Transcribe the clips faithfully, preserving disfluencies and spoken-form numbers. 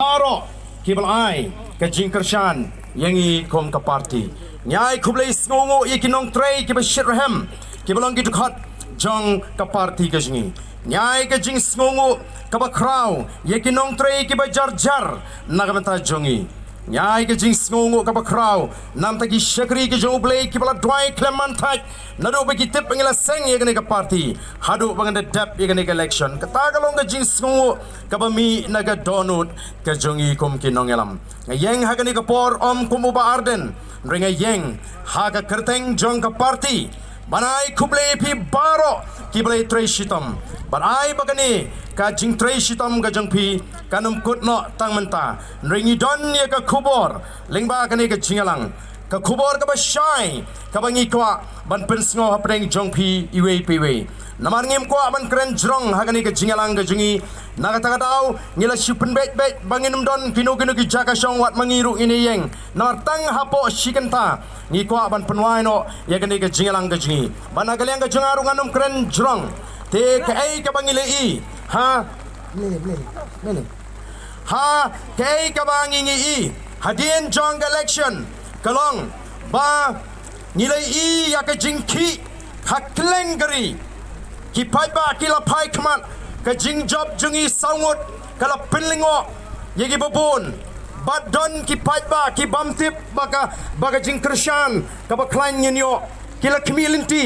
baroh kiba la ai ka jingkyrshan ïa ngi kum ka party. Ngi ai khublei sngewnguh ïa ki nongtrei kiba shitrhem kiba long ki dkhot jong ka party ka jong ngi. Ngi ai ka jingsngewnguh kaba khraw ïa ki nongtrei kiba jar jar na ka bynta jong ngi. Ngi ai ka jingsngewnguh kaba khraw namar ki shakri ki jong U Blei kiba la duwai khlem man thait naduh ba ki tip ba ngi la seng ïa kane ka party haduh ba ngi da dep ïa kane ka election. Kata ka long ka jingsngewnguh kaba mih na ka dohnud ka jong ngi kum ki nongïalam. Nga ïeng ha kane ka por ym kum u Bah Ardent, hynrei nga ïeng ha ka kyrteng jong ka party ban ai khublei ïa phi baroh kiba la ïatrei shitom. Ban ai ba kane ka jingtrei shitom ka jong phi kan ym kut noh tang mynta, hynrei ngi don ïa ka khubor lyngba kane ka jingïalang, ka khubor kaba shai kaba ngi kwah ban pynsngew hapdeng jong phi iwei pa iwei. Namar ngim kwah ban kren jrong ha kane ka jingïalang ka jong ngi. Na kata ka daw ngi la shu pynbeit beit ba ngin ym don kino kino ki jaka shong, wat ma ngi ruh ngin ïeng. Namar tang hapoh shi kynta ngi kwah ban pynwai noh ïa kane ka jingïalang ka jong ngi. Ba na ka liang ka jong nga ruh ngan ym kren jrong. Te kaei kaba ngi la ïohi ha, ha kaei kaba ngi ngi ïohi hadien jong ka election ka long ba ngi la ïohi ïa ka jingkhih ha kylleng ka ri. Ki paidbah ki la phai khmat, ka jingjop jong ngi saw ngut ka la pynlyngngoh ïa kiba bun. Bad don ki paidbah ki bym tip ba ka, ba ka jingkyrshan kaba khlaiñ ngin ïoh, ki la khmih lynti.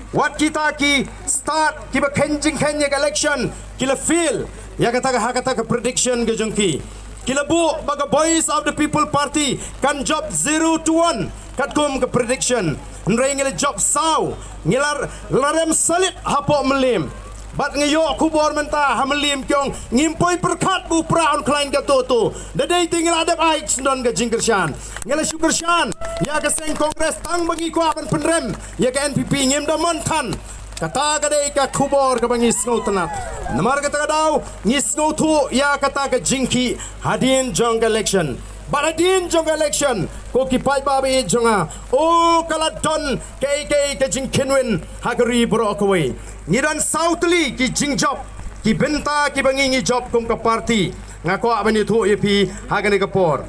Wat kita ki stad kiba kheiñ jingkheiñ ïa ka election ki la fail ïa kata ka, ha kata ka prediction ka jong ki. Ki la buh ba ka Voice of the People Party kan jop zero to one katkum ka prediction. Hynrei ngi la jop saw, ngi la, la rem salit hapoh Mylliem. Bad ngi ïoh khubor mynta ha Mylliem ki ong ngim poi pyrkhat ba u Prah un khlaiñ kato kato. Da dei te ngi la dep ai syndon ka jingkyrshan. Ngi la shu kyrshan ïa ka seng Congress tang ba ngi kwah ban pynrem ïa ka N P P, ngim da mon than. Kata ka dei ka khubor kaba ngi sngewtynnat. Namar kata ka daw ngi sngewthuh ïa kata ka jingkhih hadien jong ka election. Bad hadien jong ka election, ko ki paidbah ba ïeit jong nga, o ka la don kaei kaei ka jingkynwin ha ka ri baroh kawei. Ngi don saw tylli ki jingjop, ki bynta kiba ngi ngi jop kum ka party. Nga kwah ban ïathuh ïa phi ha kane ka por.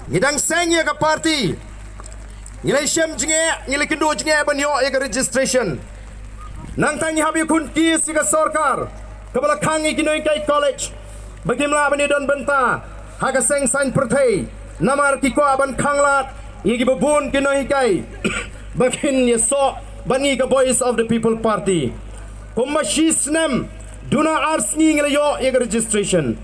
Ngi dang seng ïa ka party. Ngi la shem jingeh, ngi la kynduh jingeh ban ïoh ïa ka registration. Nangta ngi hap ïakhun case ïa ka sorkar kaba la khang ïa ki nonghikai college ba kim lah ban ïadon bynta ha ka seng saiñ pyrthei, namar ki kwah ban khanglad ïa kiba bun ki nonghikai ba kin ïasoh bad ngi ka Voice of the People Party. Kumba shi snem duna ar sngi ngi la ïoh ïa ka registration.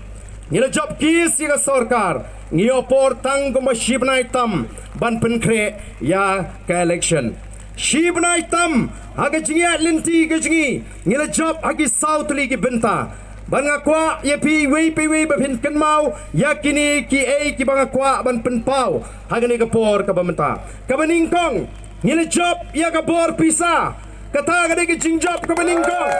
Ngi la jop case ïa ka sorkar, ngi ïoh por tang kumba shi bnai tam ban pynkhreh ïa ka election. Shi bnai tam ha ka jingïaid lynti ka jong ngi, ngi la jop ha ki saw tylli ki bynta. Bad nga kwah ïa phi iwei pa iwei ba phin kynmaw ïa kine kiei kiba nga kwah ban pynpaw ha kane ka por kaba mynta. Kaba nyngkong, ngi la jop ïa ka bor pisa. Kata ka dei ka jingjop kaba nyngkong.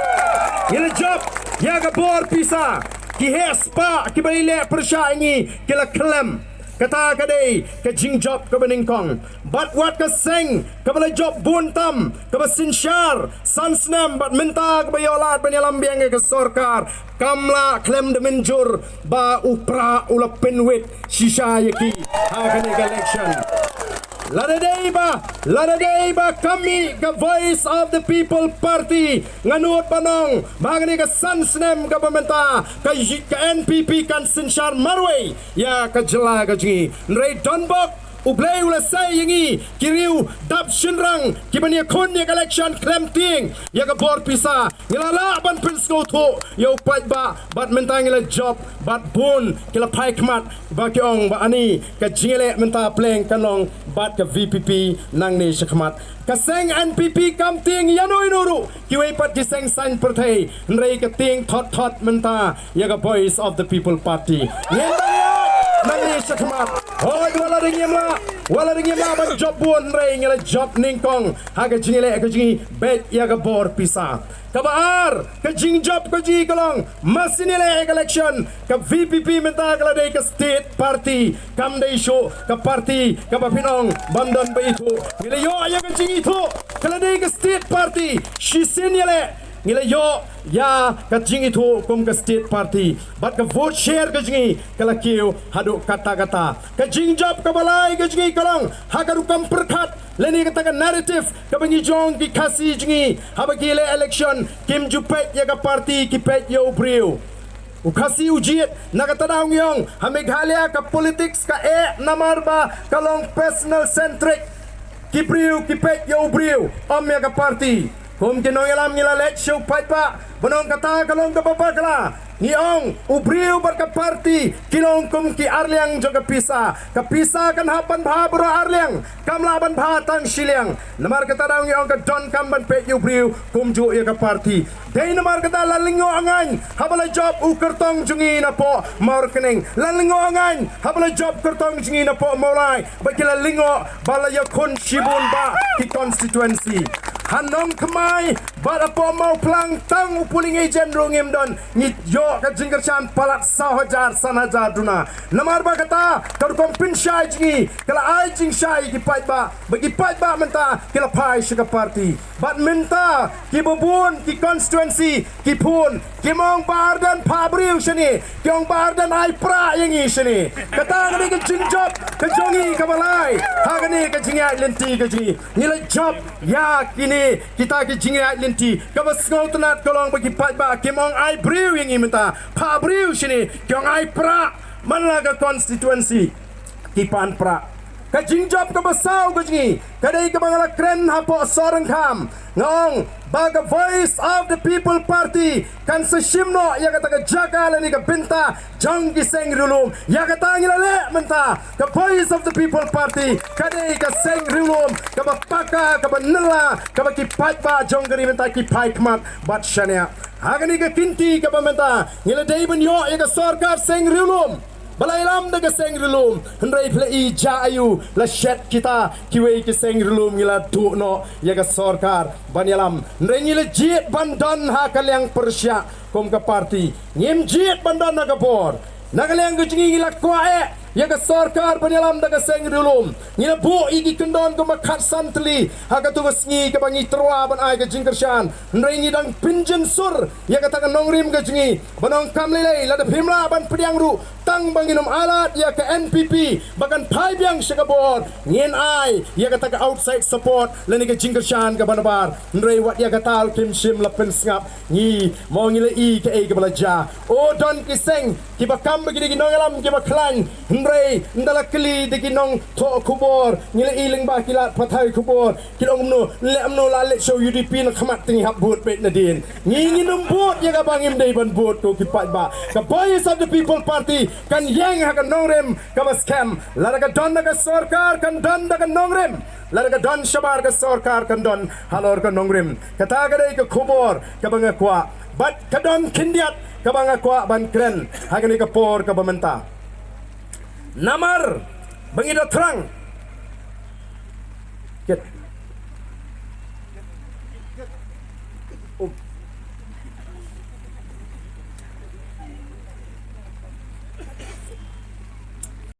Ngi la jop ïa ka bor pisa. Ki heh spah kiba la leh pyrshah ïa ngi ki la khlem. Kata ka dei ka jingjop kaba nyngkong. Bad wat ka seng kaba la jop bun tam, kaba synshar san snem bad mynta kaba ïoh lad ban ïalam biang ïa ka sorkar, kam lah khlem da mynjur ba u Prah u la pynwit shisha ïa ki ha kane ka election. Lada dei ba, lada dei ba kam mih ka Voice of the People Party, nga nud ban ong ba ha kane ka san snem kaba mynta ka, ka N P P kan synshar marwei ïa ka jylla ka jong ngi. Hynrei donbok, U Blei u la sei ïa ngi ki riew dap shynrang kiban ïakhun ïa ka election khlem tieng ïa ka bor pisa. Ngi la lah ban pynsngewthuh ïa u paidbah bad mynta ngi la jop bad bun ki la phai khmat ba ki ong ba ani ka jingïaleh mynta pleng kan long bad ka V P P nangne shakhmat. Ka seng N P P kam tieng ïano ïano ruh, kiwei pat ki seng saiñ pyrthei, hynrei ka tieng thot thot mynta ïa ka Voice of the People Party. Ngim dang ïa nangne shakhmat. Hooid, wat la dang ngim lah, wat la dang ngim lah ban jop bun, hynrei ngi la jop nyngkong ha ka jingïaleh ka jong ngi beit ïa ka bor pisa. Kaba ar, ka jingjop ka jong ngi ka long, ma sien ïaleh ka election, ka V P P mynta ka la dei ka state party, kam dei shuh ka party kaba phin ong bym don ba ithuh. Ngi la ïoh ïa ka jingithuh, ka la dei ka state party. Shisien ïaleh Ngi la ïoh ïa ka jingithuh kum ka state party bad ka vote share ka jong ngi ka la kiew haduh katta katta. Ka jingjop kaba lai ka jong ngi ka long ha ka rukom pyrkhat lane kata ka narrative kaba ngi jong ki Khasi jong ngi haba ki leh election kim ju peit ïa ka party, ki peit ïa u briew. U Khasi u jied, na kata daw ngi ong ha Meghalaya ka politics ka eh namar ba ka long personal centric. Ki briew ki peit ïa u briew, ym ïa ka party. Kum ki nongïalam ngi la leit sha u paidbah ban ong kata ka long kaba bakla. Ngi ong u briew bad ka party ki long kum ki arliang jong ka pisa. Ka pisa kan hap ban bha baroh arliang, kam lah ban bha tang shiliang. Namar kata daw ngi ong ka donkam ban peit ïa u briew kumjuh ïa ka party. Dei namar kata la lyngngoh ngaiñ haba la jop u kyrtong jong ngi napoh Mawryngkneng, la lyngngoh ngaiñ haba la jop kyrtong jong ngi napoh Mawlai, ba ki la lyngngoh ba la ïakhun shibun bah ki constituency. Ha Nongthymmai bad hapoh Mawphlang tang u polling agent ruh ngim don, ngi ïoh ka jingkyrshan palat saw hajar san hajar duna. Namar ba kata ka rukom pynshai jong ngi ka la ai jingshai ïa ki paidbah, ba ki paidbah mynta ki la phai sha ka party. Bad mynta kiba bun ki constituency ki phone, kim ong Bah Ardent phah briew shane, ki ong Bah Ardent ai prah ïa ngi shane. Kata ka dei ka jingjop ka jong ngi kaba lai ha kane ka jingïaid lynti ka jong ngi. Ngi la jop ïa kine kita ki jingïaid lynti, kaba sngewtynnat ka long ba ki paidbah kim ong ai briew ïa ngi mynta, phah briew shane, ki ong ai prah man la ka constituency. Ki pan prah. Ka jingjop kaba saw ka jong ngi ka dei kaba nga la kren hapoh Sohryngkham, nga ong ba ka Voice of the People Party kan sa shim noh ïa kata ka jaka lane ka bynta jong ki seng riewlum. Ïa kata ngi la leh mynta. Ka Voice of the People Party ka dei ka seng riewlum kaba paka, kaba nylla, kaba ki paidbah jong ka ri mynta ki phai khmat bad shaniah. Ha kane ka kynti kaba mynta ngi la dei ban ïoh ïa ka sorkar seng riewlum ba la ïalam da ka seng riewlum. Hynrei phi la i jia aïu la shet kita kiwei ki seng riewlum, ngi la duh noh ïa ka sorkar ban ïalam. Hynrei ngi la jied ban don ha ka liang pyrshah kum ka party. Ngim jied ban don ha ka bor. Na ka liang ka jong ngi ngi la kwah eh ïa ka sorkar ban ïalam da ka seng riewlum. Ngi la buh ïa ki kyndon kumba khatsan tylli ha katu ka sngi kaba ngi tyrwa ban ai ka jingkyrshan. Hynrei ngi dang pynjynsur ïa kata ka nongrim ka jong ngi ban ong kam lei lei, lada phim lah ban pdiang ruh, tang ba ngin ym ailad ïa ka N P P ba kan phai biang sha ka bor, ngin ai ïa kata ka outside support lane ka jingkyrshan kaba nabar. Hynrei wat ïa kata ruh kim shym la pynsngap. Ngi mo ngi la i kaei kaba la jia. O, don ki seng kiba kam ba ki dei ki nongïalam kiba khlaiñ. Hynrei ynda la kylli da ki nongthoh khubor, ngi la i lyngba ki lad pathai khubor, ki la ong kumno, leh kumno, la leit sha U D P na khmat, te ngi hap vote beit nadien. Ngi ngin ym vote ïa kaba ngim dei ban vote, ko ki paidbah. Ka Voice of the People Party kan ïeng ha ka nongrim kaba skhem. Lada ka don da ka sorkar kan don da ka nongrim, lada ka don shabar ka sorkar kan don halor ka nongrim. Kata ka dei ka khubor kaba nga kwah. Bad ka don khyndiat kaba nga kwah ban kren ha kane ka por kaba mynta. Namar ba ngi da thrang. Ket. Oh,